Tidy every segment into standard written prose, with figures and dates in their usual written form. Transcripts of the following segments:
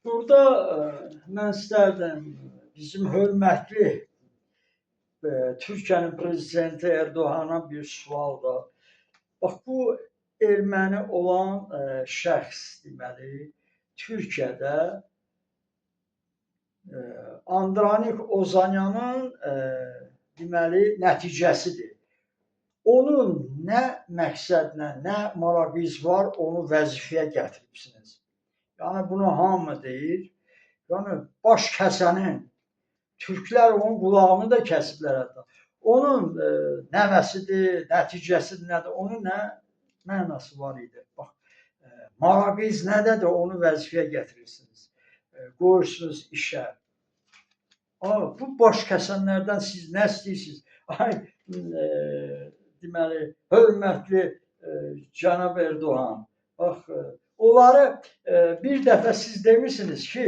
Burada mən istərdim bizim hörmətli Türkiyənin prezidenti Erdoğana bir sual da. Bax bu erməni olan şəxs deməli Türkiyədə Andranik Ozanyanın deməli nəticəsidir. Onun nə məqsədlə, nə marağınız var, onu vəzifəyə gətiribsiniz. Yəni bunu hamı deyir. Yəni baş kəsənin, türklər onun qulağını da kəsiblər hətta. Onun nəvəsidir, nəticəsidir, nədir, onun nə mənası var idi. Bax, marağınız nədədir, onu vəzifəyə gətirirsiniz. Qoyursunuz işə. Bu baş kəsənlərdən siz nə istəyirsiniz? Ay, deməli, hörmətli cənab Erdoğan, bax, onları bir dəfə siz demişsiniz ki,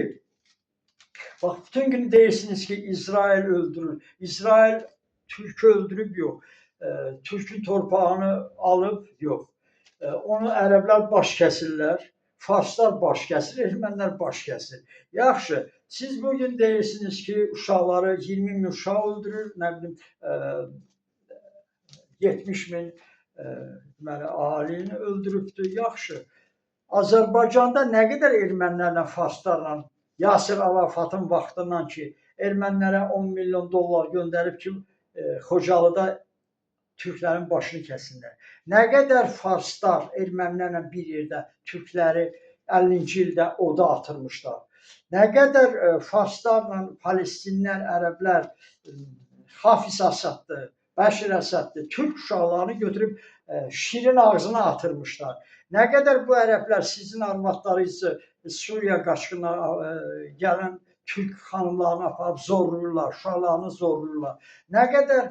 bax, bütün gün deyirsiniz ki, İsrail öldürür. İsrail Türkü öldürüb, yox. Türkün torpağını alıb, yox. Onu ərəblər baş kəsirlər, farslar baş kəsir, ermənilər baş kəsir. Yaxşı, siz bugün deyirsiniz ki, uşaqları 20 min uşaq öldürür, nə bilim, 70 min deməli, əhalini öldürübdür. Yaxşı. Azərbaycanda nə qədər ermənilərlə, farslarla, Yasir Arafatın vaxtından ki, ermənilərə 10 milyon dollar göndərib ki, Xocalıda türklərin başını kəsinlər. Nə qədər farslar ermənilərlə bir yerdə türkləri 50-ci ildə oda atırmışlar. Nə qədər farslarla Palestinlər, ərəblər, Hafiz Əsaddır, Bəşir Əsəddir, türk uşaqlarını götürüb şirin ağzına atırmışlar. Nə qədər bu ərəblər sizin arvadlarınızı Suriya qaçqınları gələn türk xanımlarını aparıb zorlayırlar, uşaqlarını zorlayırlar. Nə qədər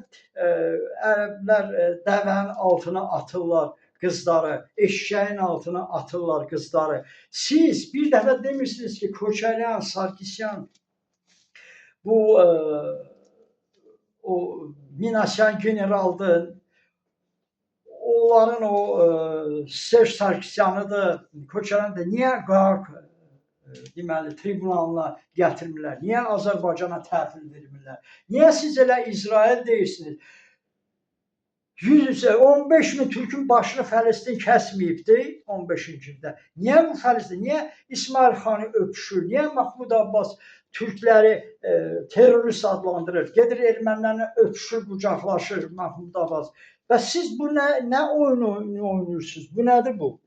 ərəblər dəvənin altına atırlar qızları, eşşəyin altına atırlar qızları. Siz bir dəfə demirsiniz ki, Koçaryan, Sarkisyan bu o Minasyan generaldır. Onların o Serj Sarkisyanıdır, Koçaryan da niyə Qaraq deməli tribunalına gətirmirlər? Niyə Azərbaycana təhvil vermirlər? Niyə siz elə İsrail deyirsiniz? 115 min türkün başını Fələstin kəsməyibdi 15-ci ildə. Niyə bu Fələstin? Niyə İsmail xanı öpüşür? Niyə Mahmud Abbas türkləri terrorist adlandırır? Gedir ermənilərlə öpüşür, qucaqlaşır Mahmud Abbas. Və siz bu nə oyun oynayırsınız? Bu nədir bu?